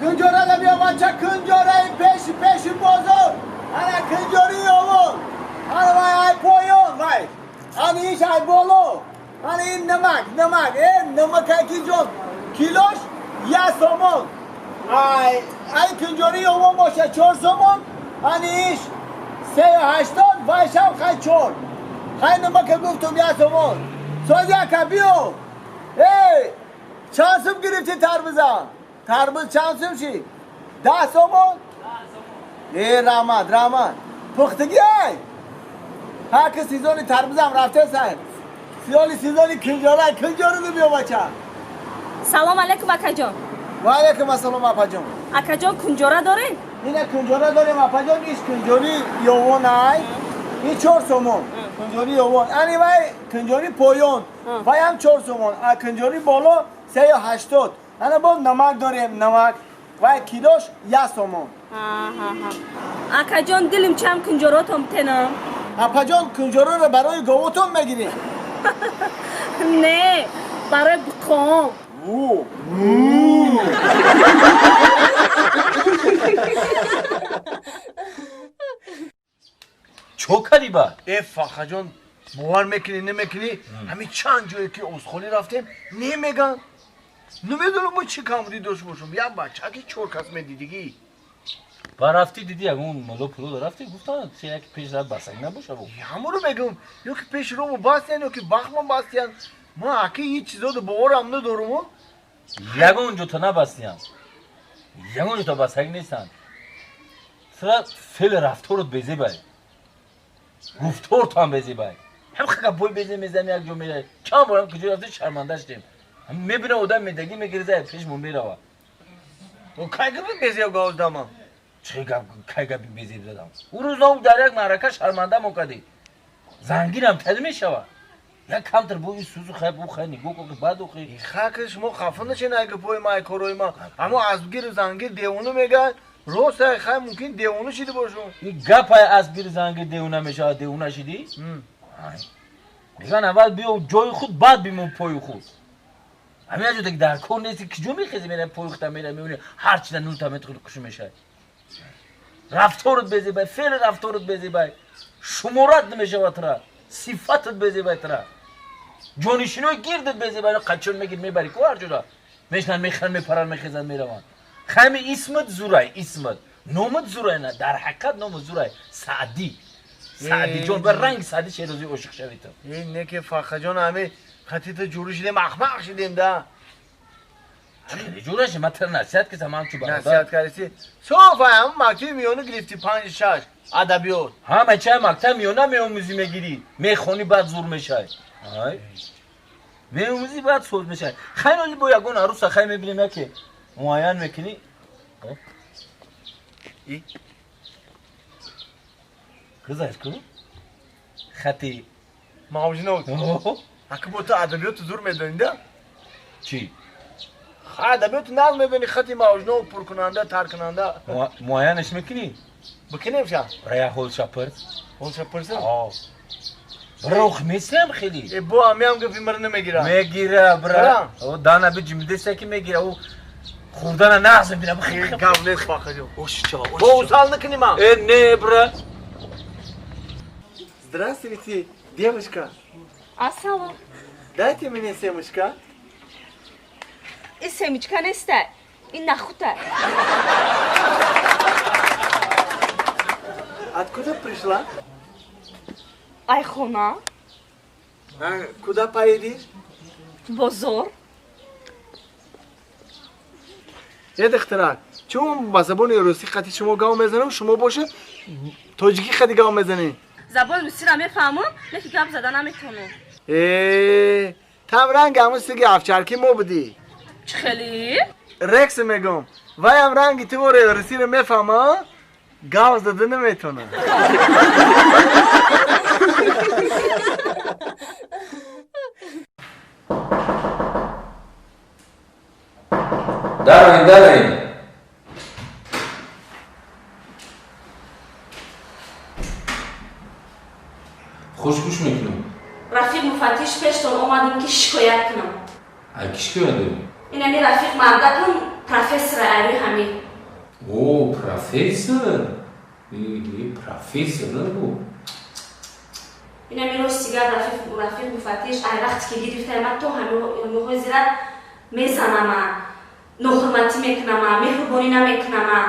Кунҷора биё бача, кунҷораи пеши пеши бозор. Ана кунҷори овон. Ана вай ай поён вай. Ана иш ай боло. Ана ин намак, намак. Намакаки ҷон. Килош 1 сомон. Ай, ай кунҷори овон боша 4 сомон. Ана иш 3.80, вай шам хай 4. Хай намака гуфтум 1 сомон. Сози ака биё. Эй, чанд сум гирифти тарбуза? Тарбуз чанд сум шид? 10 сомон? Э, раҳмат, раҳмат. Пухтагӣ ай? Ҳар ки сезони тарбузам рафтесай. Сиёли сезони кунҷора, кунҷоро биё бача. Салом алейкум, акаҷон. Ва алейкум ассалом, апаҷон. Акаҷон, кунҷора дорем? Ина кунҷора дорем, апаҷон, иш кунҷори ёвон ай. Ин 4 сомон. Кунҷори ёвон. Ани вай кунҷори поён. Вай ҳам 4 сомон. А кунҷори боло 3.80. Ана бо намак дорем, намак. Вай килош 1 сомон. Акаҷон, дилим чам кунҷоротон битенам. Апаҷон, кунҷороро барои говотон мегирем. Не, барои буқом. Чо кардӣ ба? Э, Фахаҷон, бовар мекунӣ, намекунӣ, ҳамин чанд ҷое ки озхолӣ рафтем, немеган. Намедонам мо чӣ камбудӣ дошта бошам. Як бачаки 4 кас медидигӣ. Ба рафтӣ дидӣ ягон мулло пуло рафтӣ, гуфтанд се яки пеш зад басак набоша бо. Ҳамонро мегӯм, ё ки пеши ромо бастиян, ё ки бахтмо бастиян. Ман аки ҳеҷ чизоду боварам надорум. Ягон ҷо та набастиян. Ягон ҷо та басак нестанд. Сира феъли рафторот безебай. Гуфтортам безебай. Ҳам хака бой безе мезани як ҷо мерай. Чанд борам куҷо рафтӣ шарманда шудем. Мебина одам медагӣ мегириза пешмо мерава. Кай гапи безеб газдама? Чӣ гап, кай гапи безеб задам? Ӯ рӯз нав дар як маърака шарманда мо кардӣ. Зангирам тади мешава. Як камтар бо ин сузу хай бу хай нигоҳ кун баъд охи. Хаки шумо хафа нашед ай гапои ма, ай корои ма. Аммо асбгиру зангир девона мегӯяд. Рост ай, хай мумкин девона шида бошум. Ин гап ай асбгиру зангир девона мешавад, девона шидӣ? Мегӯянд аввал биё ҷои худ, баъд бимон пои худ. Ҳамин аҷо даги дар кор нести, киҷо мехези, мерай пои худта мерай мебини ҳар чиза нунта метихӯри кушу мешавад. Рафторат безебай, феъли рафторат безебай, шуморат намешавад тра, сифатат безебай тра. Ҷонишинои гирдат безебай, қачон мегир мебари ку ҳар ҷода. Мешинанд, мехӯранд, мепаранд, мехезанд, мераванд. Хайми исмат зурай, исмат. Номат зурай на, дар ҳақиқат номат зурай. Саъдӣ. Саъдиҷон, ба ранги Саъдӣ Шерозӣ ошиқ шавӣ ту. Ин не ки Фахаҷон, ҳами хатита ҷурӣ шидем, ахмақ шидем да. Хеле ҷура шидем, ман тра насиҳат кардам, ҳам чу бародар. Насиҳат кардӣ. Соф ҳам мактаби миёна гирифтӣ 5-6 адабиёт. Ҳама чай мактаби миёна меомӯзӣ мегирӣ, мехонӣ баъд зур мешавӣ. Ай. Меомӯзӣ баъд соз мешавӣ. Хайр оли бо ягон аруса хай мебинем яке муайян мекунӣ. И? Гузашт ку? Хати мавҷинот. Аки бо ту адабиёту зур медонӣ да? Чӣ? Ха, адабиёту нағз медонӣ, хати мавҷинот пуркунанда, таркунанда. Муайянаш мекунӣ? Бикунем ша? Бира як ҳолша пурс. Ҳолша пурсам? О. Бира ох месиям хеле. Э, бо ҳамиам гапи мара намегира. Мегира, бира. О, дана биҷимидеса ки мегира. Ӯ хӯрдана нағз мебина. Гап нест, Фахаҷон. Ош чава, ош. Бо усал накунӣ ман. Э, не, бира. Здравствуйте, девушка. Ассалом. Дайте мне семечка. Ин семечка неста, ин нахута. Откуда пришла? Ай хона. А куда поедешь? Бозор. Э, духтарак, чун ба забони русӣ хати шумо гав мезанам, шумо боша тоҷикӣ хати гав мезанед. Забони русиро мефаҳмам, лекин гап зада наметавонам. Э, там ранги ҳамун сиги афчарки мо будӣ. Чӣ хеле? Рекс мегӯм. Ваям ранги ту воре русиро мефаҳма, гав зада наметавонад. Дароин, дароин. Хуш гӯш мекунам. Рафиқ муфаттиш, пештон омадем ки шикоят кунам. Ай ки шикоят дорӣ? Инами рафиқ мардакун Профессор айрӯи ҳамин. О, профессор? Профессор набу. Инами рости гап, Рафиқ муфаттиш ай вақте ки гирифтаи ман то ҳамиҳои зира мезанама, нохурматӣ мекунама, меҳрубонӣ намекунама.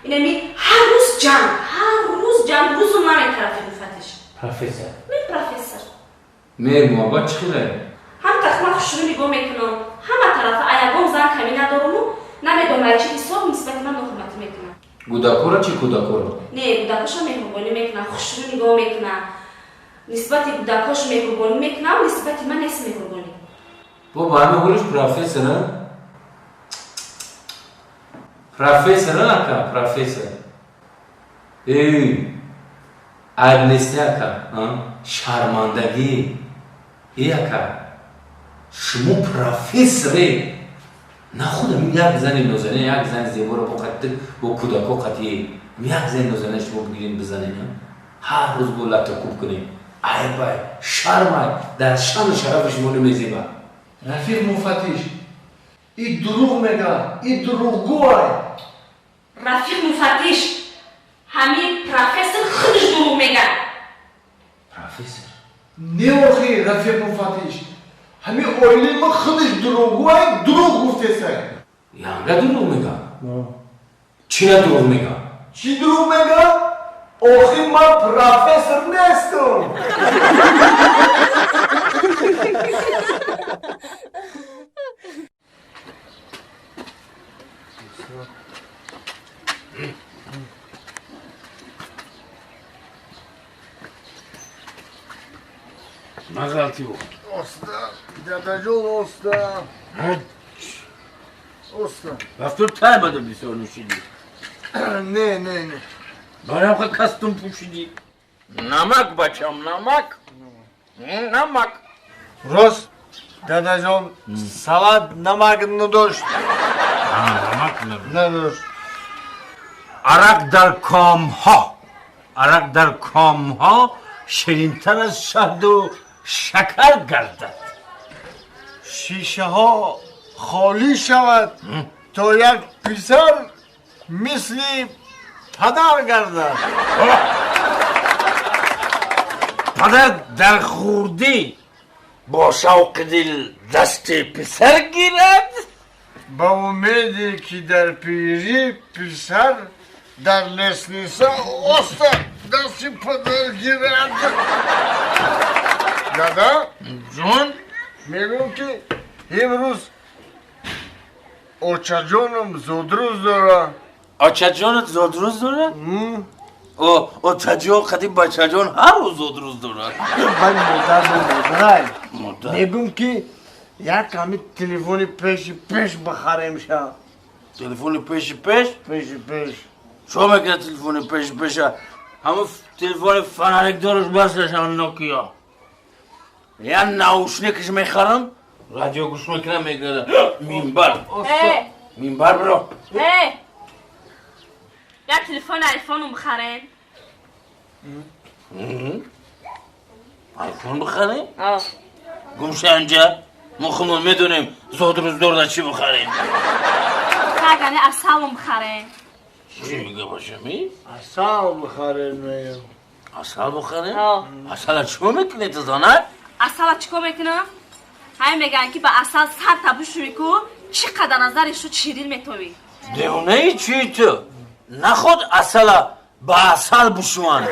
Инами ҳар рӯз ҷанг, ҳар рӯз ҷанг, рӯзум намекунад Рафиқ муфаттиш. Профессор? Ме, профессор. Меҳр муҳаббат чӣ хеле? Ҳам тараф ман хушрӯ нигоҳ мекунам, ҳама тарафа аягон зан камӣ надоруму, намедонам ай чӣ ҳисоб нисбати ман нохурматӣ мекунад. Гудакора чӣ, кӯдакора? Не, гудакоша меҳрубонӣ мекунад, хушрӯ нигоҳ мекунад. Нисбати гудакош меҳрубонӣ мекунам, нисбати ман нест меҳрубонӣ. Бо ба ҳамин ҳолиш профессор, а? Профессор, ака, профессор. Эй, айб нести, ака, шармандагӣ. Э, ака, шумо профессоре, на худам як зани нозанин, як зани зеборо бо қати, бо кӯдако қатӣ, як зани нозанин шумо бигирин, бизанен, ҳар рӯз бо латакӯб кунем. Айбай, шармай, дар шану шарафи шумо намезеба. Рафиқ муфаттиш, и дурӯғ мега, и дурӯғгӯай. Рафиқ муфаттиш, ҳамин профессор худаш дурӯғ мега. Профессор? Не, охи, Рафиқ муфаттиш, ҳамин оилаи ма худаш дурӯғгӯай, дурӯғ гуфтесай. Янга дурӯғ мега? Чира дурӯғ мега? Чӣ дурӯғ мега? Охи, ман профессор нестам. Нағалтӣ. Оста, дадаҷон, оста. Оста. Рафтор тай бада бисёр нӯшидӣ. Не, не, не. Барам ха костюм пӯшидӣ. Намак, бачам, намак. Намак. Рост, дадаҷон, салат намак надошт. Намак надошт. Надошт. Арақ дар комҳо. Арақ дар комҳо ширинтар аз шаҳду шакар гардад. Шишаҳо холӣ шавад, то як писар мисли падар гардад. Падар дар хурдӣ бо шавқи дил дасти писар гирад, ба умеде ки дар пирӣ писар дар лестница оста дасти падар гирад. Дада? Ҷон? Мегӯм, ки имрӯз очаҷоном зодрӯз дорад. Очаҷонат зодрӯз дорад? О, очаҷон қади бачаҷон ҳар рӯз зодрӯз дорад. Бай, модар, модарай. Модар. Мегӯм, ки як ҳами телефони пеши пеш бихарем ша. Телефони пеши пеш? Пеши пеш. Чо мекунад телефони пеши пеша? Ҳамун телефони фонарикдораш басашам, Нокио. Я наушникаш мехарам, радио гӯш мекунам, мегӯяд минбар. Э! Минбар биро. Э! Як телефони айфону бихарем. Айфон бихарем? Гумша инҷа, мо худмон медонем зодрӯздорда чӣ бихарем. Тагани асалум бихарем. Чӣ мега, бачами? Асал бихарем, мегӯям. Асал бихарем? Асала чико мекунед, зана? Асала чико мекунам? Ҳай, мегӯянд, ки ба асал сарта бушӯӣ ку, чӣ қадар назари шу ширин метовӣ. Девонаи чӣ ту? Наход асала ба асал бушӯанд.